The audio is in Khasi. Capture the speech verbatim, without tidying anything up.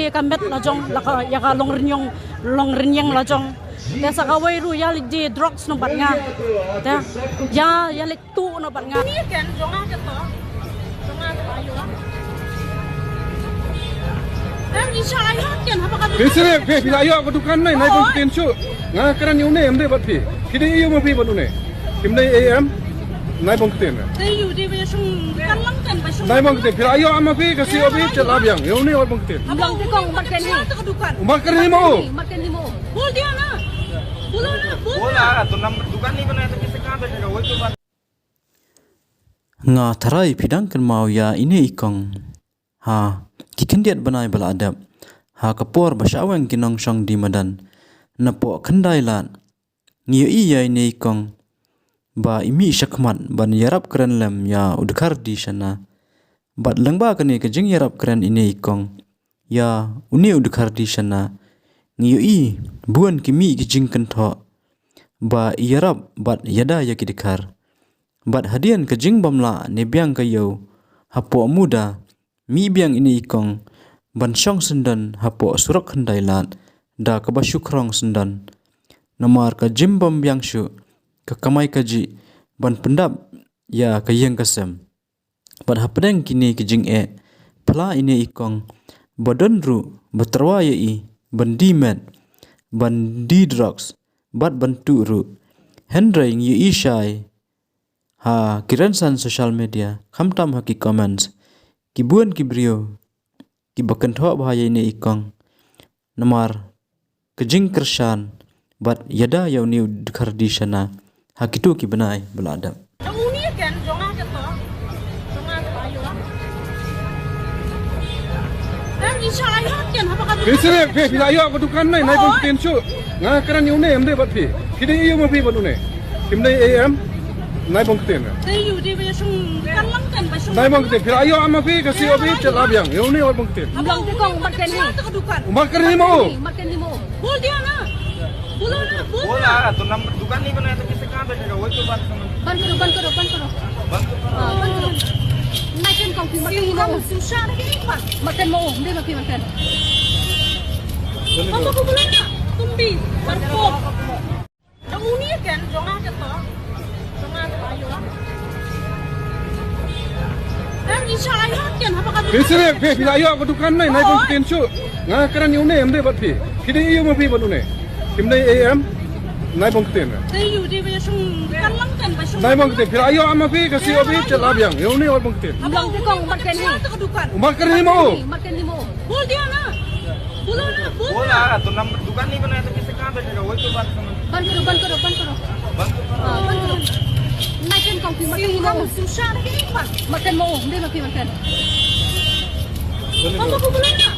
Ka met la jong, la ka, ïa ka long rynïeng, long rynïeng la jong. Te sa kawei ruh ïa leit die drugs noh bad nga. Te ïa, ïa leit tuh noh bad nga. Ni ken jong nga ka to. Jong nga ka to ayo. Kan i sha ayo ken haba ka. Phi srep, phi, phi la ïoh ka dukan nai, nai bang ktien shuh. Nga kren ïa une, em dei bad phi. Phi dei ïa ma phi bad une. Kim dei A M. Nai bang ktien. Dei ïa u dei ba ïa shong kan lang kan ba shong. Nai bang ktien. Phi la ïoh ma phi ka C O B, chet la biang. Ïa une wat bang ktien. Bang te kong, mat kan ni. Mat kan ni mo. Mat kan ni mo. Bol dia na. Bol na, bol na. Bol na, tu nam dukan ni bana tu kisa ka ba ka woi tu ba. Nga tharai phi dang kynmaw ïa ine i kong. Ha ki khyndiat bnai ba la dep, ha ka por ba shah weng ki nongshong die madan, napoh khyndai lad, ngi ïohi ïa ine i kong ba i mih shakhmat ban ïarap kren lem ïa u Dkhar Dishana. Bad lyngba kane ka jingïarap kren ine i kong ïa une u Dkhar Dishana, ngi ïohi bun ki mih ki jingkynthoh ba i ïarap bad ïada ïa ki dkhar. Bad hadien ka jingbym lah ne biang ka ïew hapoh Muda, mih biang ine i kong ban shong syndon hapoh surok khyndai lad da kaba shu khrong syndon. Namar ka jingbym biang shuh ka kamai kajih ban pyndap ïa ka ïing ka sem. Bad hapdeng kine ki jingeh, pla ine i kong ba don ruh ba tyrwa ïa i ban die met, ban die drugs, bad ban tuh ruh. Hynrei ngi ïohi shai ha ki rynsan social media, khamtam ha ki comments, ki bun ki briew kiba kynthoh bha ïa ine i kong namar ka jingkyrshan bad ïada ïa une u Dkhar Dishana ha kito ki bnai ba la dep. Jong uni ken, jong nga ka to. Jong nga ka to ayo. Kan i sha ayo ken haba ka. Phi srep, phi, phi la ïoh ka dukan nai, nai bang ktien shuh. Nga kren ïa une, em dei bad phi. Phi dei ïa ma phi bad une. Kim dei A M. Nai bang ktien. Dei ïa u dei ba ïa shong kan lang kan ba shong. Nai bang ktien. Phi la ïoh ma phi ka C O B, chet la biang. Ïa une wat bang ktien. Bang te kong, mat kan ni. Mat kan ni mo. Mat kan ni mo. Bol dia na. Bol na, bol na. Bol na, tu nam dukan ni bana tu kisa ka ba ka woi tu ban. Ban karo, ban karo, ban karo. Ban karo. Ah, ban karo. Nai ken kong phi mat kan ni mo. Susah ni kan. Mat kan mo, dei mat kan, mat kan. Ban karo. Apa ko bol na? Tumbi, barko. Jong uni ken, jong nga ka to. Jong nga ka to ayo. Kan i sha ayo ken haba ka. Phi srep, phi, phi la ïoh ka dukan nai, nai bang ktien shuh. Nga kren ïa une, em dei bad phi. Phi dei ïa ma phi bad une. Kim dei A M. Nai bang ktien. Dei ïa u dei ba ïa shong kan lang kan ba shong. Nai bang ktien. Phi la ïoh ma phi ka C O B, chet la biang. Ïa une wat bang ktien. Bang te kong, mat kan ni. Mat kan ni mo. Mat kan ni mo. Bol dia na. Bol na, bol na. Bol na, tu nam dukan ni bana tu kisa ka ba ka woi tu ban. Ban karo, ban karo, ban karo. Ban karo. Ah, ban karo. Nai ken kong phi mat kan ni mo. Susah ni kan ni ban. Mat kan mo, dei mat kan, mat kan. Ban karo. Apa ko bol na?